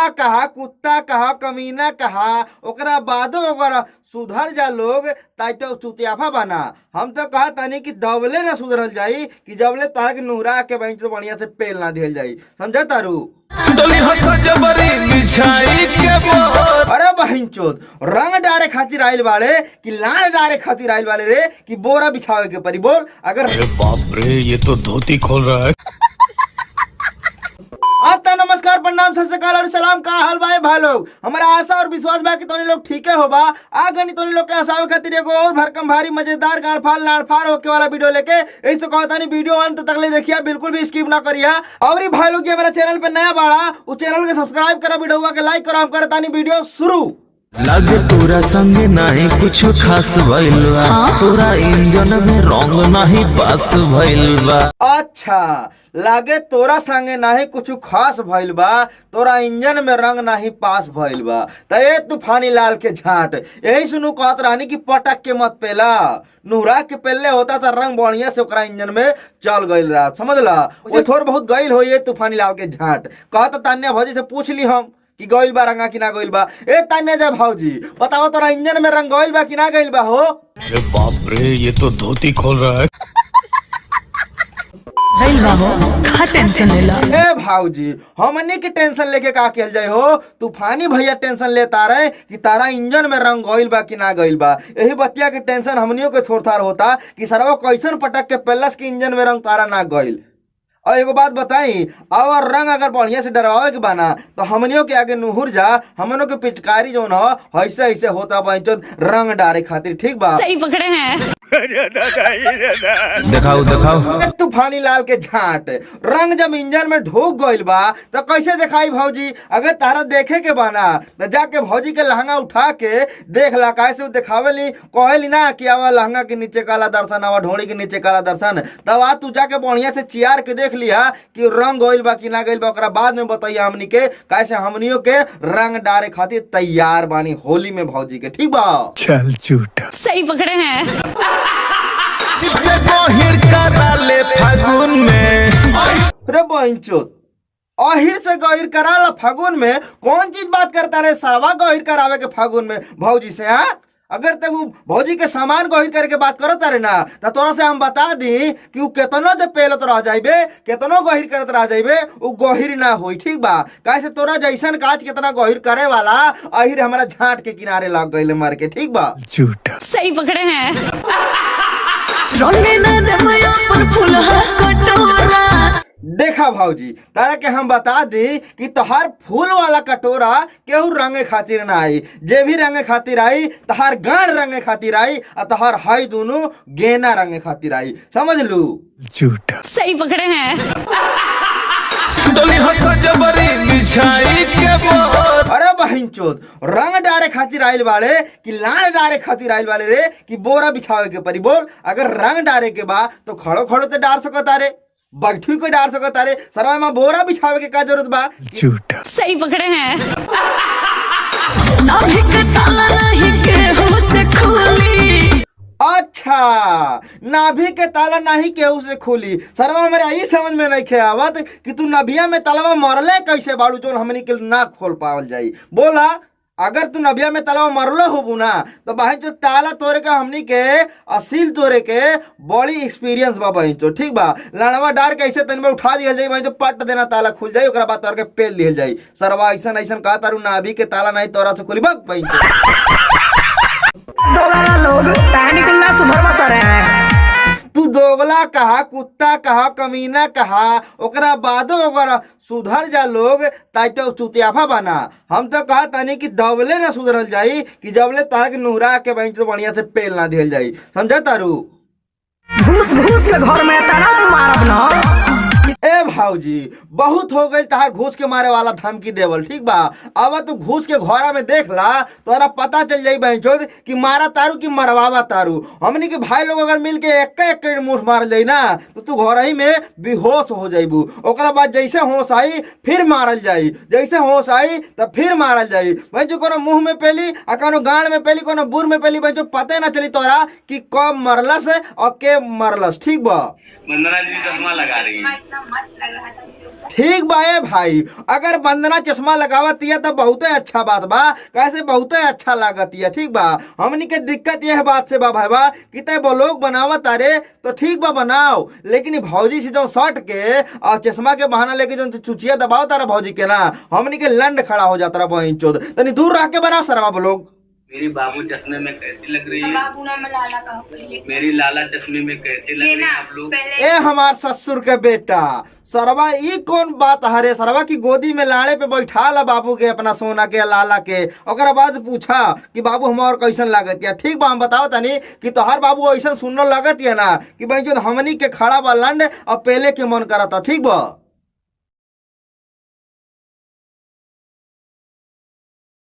दोगला कहा, कुत्ता कहा, कमीना कहा, ओकरा बादो अगर सुधर जा लोग ताई तो चुतियाफा बना। हम तो कहा तानी कि दबले ना सुधरल जाई कि जबले तारा के नुहरा के बैंक से बढ़िया से पेल ना दिहल जाई, समझा तारू? डोली हंस जबरी बिछाई के बोर। अरे बहिन चोद, रंग डारे खातिर आइल बाड़े कि लाल डारे खातिर आइल बाड़े रे कि बोरा बिछावे के परी बोल? अगर अरे बाप रे, ये तो धोती खोल रहा है। आता नमस्कार, प्रणाम, सत श्री अकाल और सलाम। का हाल भाई भाई लोग? हमारा आशा और विश्वास बा कि तोनी लोग ठीके होबा। आ गनी तोनी लोग के हंसावे खातिर एगो और भरकम भारी मजेदार गाड़फाड़ लाड़फाड़ होके वाला वीडियो लेके। यही से कहता नहीं वीडियो अंत तक ले देखिया, बिल्कुल भी स्किप ना करिया। और ये भाई लोग जो हमारा चैनल पे नया बाड़ा उ चैनल के सब्सक्राइब करा, वीडियो के लाइक करा। हम करतानी वीडियो शुरू। लगे तोरा संग नहीं कुछ खास भइल बा, तोरा इंजन में रंग नहीं पास भइल बा। अच्छा, लागे तोरा संगे नाही कुछ खास भइल बा, तोरा इंजन में रंग नाही पास भइल बा। त ए तूफानी लाल के झाट, यही सुनू कहत रहनी कि पटक के मत पेला, नुहरा के पेलले होता त रंग बढ़िया से ओकरा इंजन में चल गइल रहा, समझला? वो थोड़ बहुत गइल हो ये तूफानी लाल के झाट। कहत तान्या भौजी से पूछ ली हम कि गइल बा रंगा कि ना गइल बा। ए तान्या जा भौजी, बताओ तोरा इंजन में रंग गइल बा कि ना गइल बा हो? अरे बाप रे, ये तो धोती खोल रहा है। भइल बा हो, का टेंशन लेला? ए भाऊजी, हमनी के टेंशन लेके का खेल जाए हो? तूफानी भैया टेंशन लेता रहे कि तारा इंजन में रंग गइल बा कि ना गइल बा। यही बतिया के टेंशन हमनियों के थोड़ थार होता कि सरवा कैसन पटक के पेलस के इंजन में रंग तारा ना गइल। और एगो बात बताई, और रंग अगर बढ़िया से डरवावे के बाना तो हमनियों के आगे नुहुर जा, हमनों के पिचकारी जौन हो ऐसे ऐसे होता बहनचोद रंग डारे खातिर, ठीक बा? सही पकड़े हैं। दिखाओ दिखाओ। तूफानी लाल के झाट, रंग जब इंजन में ढूक गइल बा तो कैसे दिखाई भौजी? अगर तारा देखे के बाना तो जाके भौजी के लहंगा उठा के देख ला, कैसे उ देखावेली कहेली ना कि आवा लहंगा के नीचे काला दर्शन, आवा ढोड़ी के नीचे काला दर्शन। तब आ तू जाके बढ़िया से चियार के देख लिया कि रंग गइल बा कि ना गइल बा। ओकरा बाद में बताइए हमनी के, कैसे हमनियों के रंग डारे खातिर तैयार बानी होली में भौजी के, ठीक बा? चल झूठा। सही पकड़े हैं। से गोहिर करा ले फागुन में। रे बहिनचोद, अहिर से गहिर कराला फागुन में? कौन चीज बात करता रे सरवा गहिर करावे के फागुन में भौजी से? हाँ, अगर ते उ भौजी के सामान गहिर करके बात करत रे ना त तोरा से हम बता दी कि उ केतनो दे पेलत रह जाइबे, केतनो गहिर करत रह जाइबे, उ गहिर ना होई, ठीक बा? काहे से तोरा जैसन काज केतना गहिर करे वाला अहिर हमरा झाट के किनारे लग गइले मर के, ठीक बा? झूठा। सही पकड़े हैं। रंगे ना देबै अपन फुलहा कटोरा। देखा भाऊजी, तारा के हम बता दी कि तोहार फूल वाला कटोरा केहू रंगे खातिर ना आई, जे भी रंगे खातिर आई तोहार गांड रंगे खातिर आई और तोहार हई दोनों गेना रंगे खातिर आई, समझ लू? झूठा। सही पकड़े हैं। डोली हंस जबरी बिछाई के बोर। अरे बहिन चोद, रंग डारे खातिर आइल बाड़े कि लाल डारे खातिर आइल बाड़े रे कि बोरा बिछावे के परी बोल? अगर रंग डारे के बा तो खड़ो खड़ो ते डार सकत रे, बैठी के डार सकत रे, सरवा में बोरा बिछावे के का जरूरत बा? झूठा। सही पकड़े हैं। नाभि के ताला नहीं केहू से खुली। अच्छा, नाभि के ताला नाही केहू से खुली। सरवा मेरा ई समझ में नहीं खे आवत कि तू नभिया में तलवा मरले कैसे बाड़ू जोन हमनी के ना खोल पावल जाई। बोला, अगर तू नभिया में तलवा मरलो होबू ना तो बहन जो ताला तोड़े का हमनी के असील तोड़े के बड़ी एक्सपीरियंस बा बहन जो, ठीक बा? लड़वा डार के ऐसे तन में उठा दिया जाई बहन जो, पट देना ताला खुल जाई, ओकरा बाद तोड़ के पेल दिहल जाई। सरवा ऐसन ऐसन कहा तारू नाभि के ताला नहीं तोरा से खुली बक बहन जो। दोगला लोग कहानी कुल ना सुधरवा सरे हैं। तू दोगला कहा, कुत्ता कहा, कमीना कहा, ओकरा बादो अगर सुधर जा लोग ताई तो चुतियाफा बना। हम तो कहा तानी कि दबले ना सुधरल जाई कि जबले तारा के नुहरा के बहन तो बढ़िया से पेल ना दिहल जाई, समझा तारू? घूस घूस के घर में तना मारब ना। ए भाऊजी, बहुत हो गई तहार घूस के मारे वाला धमकी देवल, ठीक बा? अब तू घूस के घोड़ा में देख ला तोरा पता चल जाई बहनचोद कि मारा तारू कि मरवावा तारू। हमनी के भाई लोग अगर मिल के एक एक मुठ मार जाई ना तो तू घर ही में बेहोश हो जाइबू। ओकरा बाद जैसे होश आई फिर मारल जाई, जैसे होश आई तब फिर मारल जाई। बहनचोद कोनो मुंह में पेली आ कोनो गांड में पेली, कोनो बुर में पेली, बहनचोद पते ना चली तोरा कि कब मरलस और के मरलस, ठीक बा? वंदना जी चश्मा लगा रही है। इतना मस्त लग रहा है। ठीक बा ए भाई, अगर वंदना चश्मा लगावतिया तो बहुते अच्छा बात बा, कैसे बहुते अच्छा लागतिया। ठीक बा, हमनी के दिक्कत यह बात से बा भाई बा कि ते वो लोग बनावत अरे तो ठीक बा बनाओ, लेकिन भौजी से जो शर्ट के और चश्मा के बहाना लेके जो चुचिया दबाओ तारा भौजी के ना, हमनी के लंड खड़ा हो जाता रहा बहन चोद। तनी दूर रह के बनाओ सरवा लोग। मेरी बाबू चश्मे में कैसी लग रही है? बाबू ना मैं लाला का हूँ। मेरी लाला चश्मे में कैसे लग ये रही ना है आप लोग? पहले ए हमार ससुर के बेटा सरवा, ई कौन बात हरे? सरवा की गोदी में लाड़े पे बैठा ला बाबू के अपना सोना के लाला के, ओकरा बाद पूछा कि बाबू हमार कैसन लागत या। ठीक बा, हम बताओ तनी कि तोहार बाबू ऐसन सुनर लागत या ना कि भाई जो हमनी के खड़ा बा लंड और पहले के मन करता। ठीक बा।